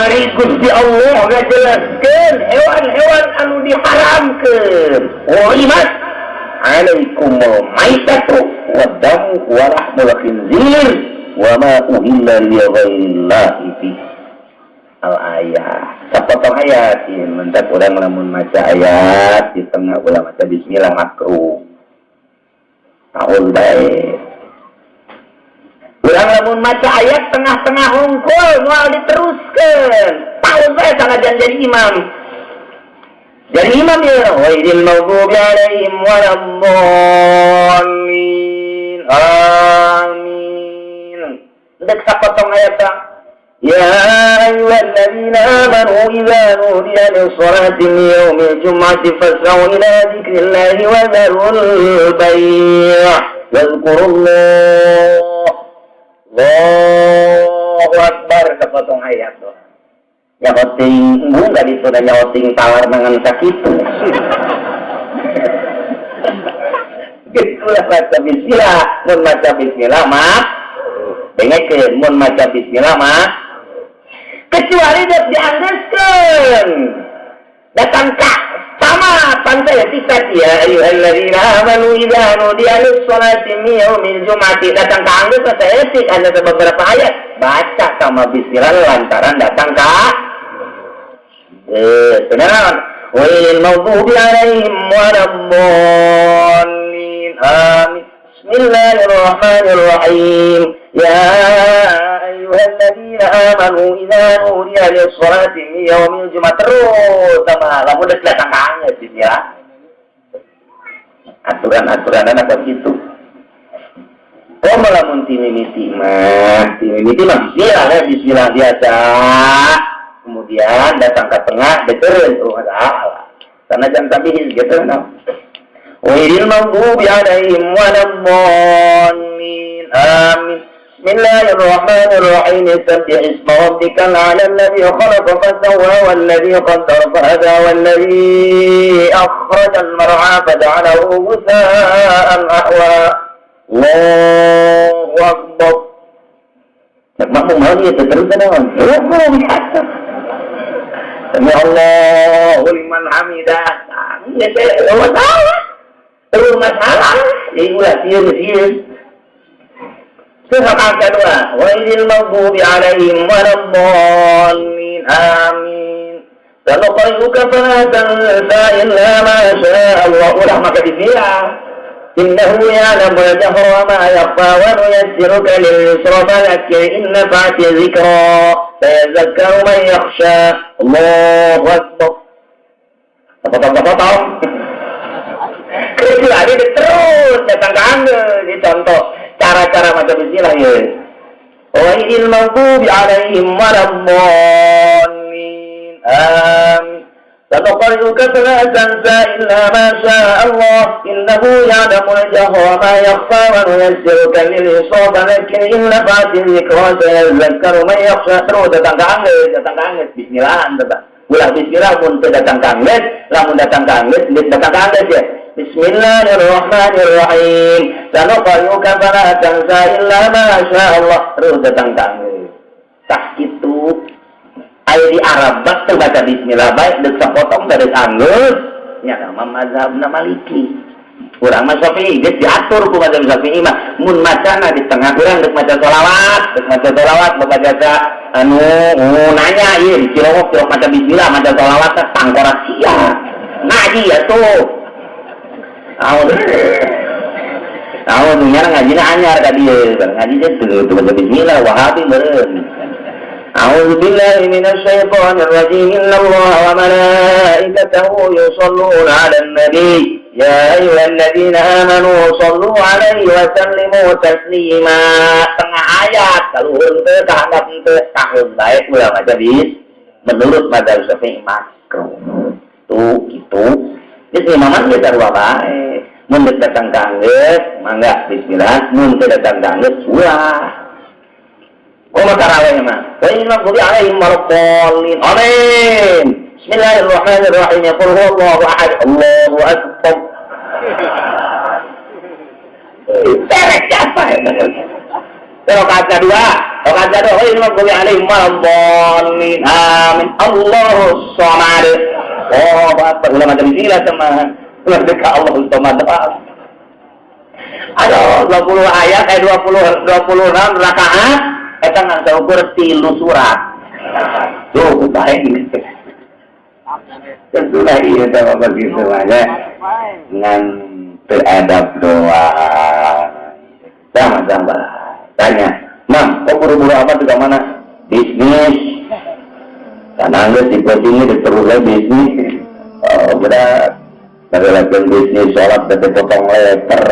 Kamari Gusti Allah ngajelaskeun hewan-hewan anu diharamkeun. Hurrimat alaikumul maitatu waddamu wa lahmul khinzir wa ma uhilla li ghairillahi bi. Al ayat. Sapotong ayat ieu mentak urang lamun maca ayat di tengah ulah maca bismillah, makruh. Taul bae. Urang lamun maca ayat tengah-tengah hungkul moal diteruskeun. Taul bae sanajan jadi imam. Jadi imam ya, ghairil maghdubi alaihim waladdallin. Amin. Ndek sapotong ayat bang. Ya ayyuhalladzina amanu idza nudiya lis-salati min yaumil jum'ati fas'au ila dzikrillahi wa dzarul bai' wadhkurullah. Allahu akbar, sapotong ayat doang. Nyahoting embung gak disudah nyahoting tawar dengan sakitu. Gitulah maca bismillah, mun maca bismillah mah dengekeun, mun maca bismillah mah kecuali dek dianggeuskeun. Datang ka sama pantai tikat ya ayyuhalladzina amanu idza nudiya lis-salati min yaumil jum'ati, datang ka anggeus saeutik, ada beberapa ayat baca sama bismillah lantaran datang ka benar. Ghairil maghdubi alaihim waladdallin. Amin. Bismillahirrahmanirrahim. Ya ayyuhalladzina amanu idza nudiya lis-salati min yaumil jum'ah, terus sama lamun geus datang ka anggeus bismillah. Aturan-aturan anak begitu. Oh, lamun ti mimiti mah, ti mimiti mah bismillah ya, bismillah biasa. Kemudian datang ke tengah, betul, oh masalah. Karena jangan tabihin gitu, no. Ghairil maghdubi alaihim waladdallin. Amin. Bismillahirrahmanirrahim. Sabbih isma rabbikal a'la alladhi khalaqa fasawwa walladhi qaddara fahada walladhi akhrajal mar'a faja'alahu ghutha'an ahwa. Allahu akbar. Cek makmum mau dia terus naon? Oh, biasa. Sami Allahu liman hamidah. Ya teh masalah. Terus masalah. Jadi ulah sieun sieun. Surah kedua, ghairil maghdubi alaihim waladdallin. Amin. Sanuqri'uka fala tansa illa ma syaa Allah. Ulah maka bismillah. Innahu ya'lamul jahra wa ma yakhfa wa nuyassiruka lil yusra fadhakkir in nafa'ati dzikra sayadhakkaru man yakhsha. Allahu akbar. Potong-potong. Kecuali terus datang ke anggeus. Ini contoh cara-cara macam bismillah ya. Ghairil maghdubi alaihim waladdallin. Amin. Sanuqri'uka fala tansa illa ma syaa Allah innahu ya'lamul jahra wa ma yakhfa wa nuyassiruka lil yusra fadhakkir in nafa'ati dzikra sayadhakkaru man yakhsha. Terus datang ke anggeus, datang ke anggeus bismillah tetap. Ulah bismillah mun teu datang ka anggeus, lamun datang ka anggeus, geus datang ka anggeus ya. Bismillahirrahmanirrahim. Sanuqri'uka fala tansa illa ma syaa Allah. Terus datang ka anggeus. Tah kitu. Aya di Arab teu baca bismillah baik deuk sapotong dari anggeus nya nama mazhabna Maliki. Urang mah Syafi'i geus diatur ku mazhab Syafi'i mah mun macana di tengah urang deuk maca sholawat, deuk maca sholawat baca anu nanya ieu di Cilongok cilok maca bismillah maca sholawat teh tangkorak sia. Ngaji ya tuh. Amun Amun nya ngajina anyar ka dieu, ngaji teh teu baca bismillah Wahabi meureun. A'udzu billahi minasyaitonir rajim. Innallaha wa malaikatahu yusholluna 'alan nabi. Ya ayyuhalladzina amanu shallu 'alaihi wa sallimu taslima. Tengah ayat kaluhur teu kahandap teu tahun bae ulah maca bis menurut mazhab Syafi'i makruh. Tuh gitu. Geus imaman geus sarua bae. Mun geus datang ka anggeus, mangga bismillah, mun teu datang ka anggeus ulah. Oh, tarawih mah. Ghairil maghdubi alaihim waladdallin. Amin. Bismillahirrahmanirrahim. Qul huwallahu ahad. Allahu akbar. Terek siapa ya? Rakaat kedua, rakaat aja doh, ghairil maghdubi alaihim waladdallin. Amin. Allahus samad. Oh, Bapak ulah macam bismillah teman. Ulah dekat Allahus samad. Aduh, 20 ayat, eh 20, 26 rakaat, eta ngan saukur tilu surat. Tuh, baik. Tentulah iya sama begitu aja. Ngan beradab doang. Sama-sama. Tanya, "Mam, kok buru-buru apa juga mana?" Bisnis. Karena anggar di sini diterus bisnis. Oh, berat. Lagi latihan bisnis, sholat, dan potong letter.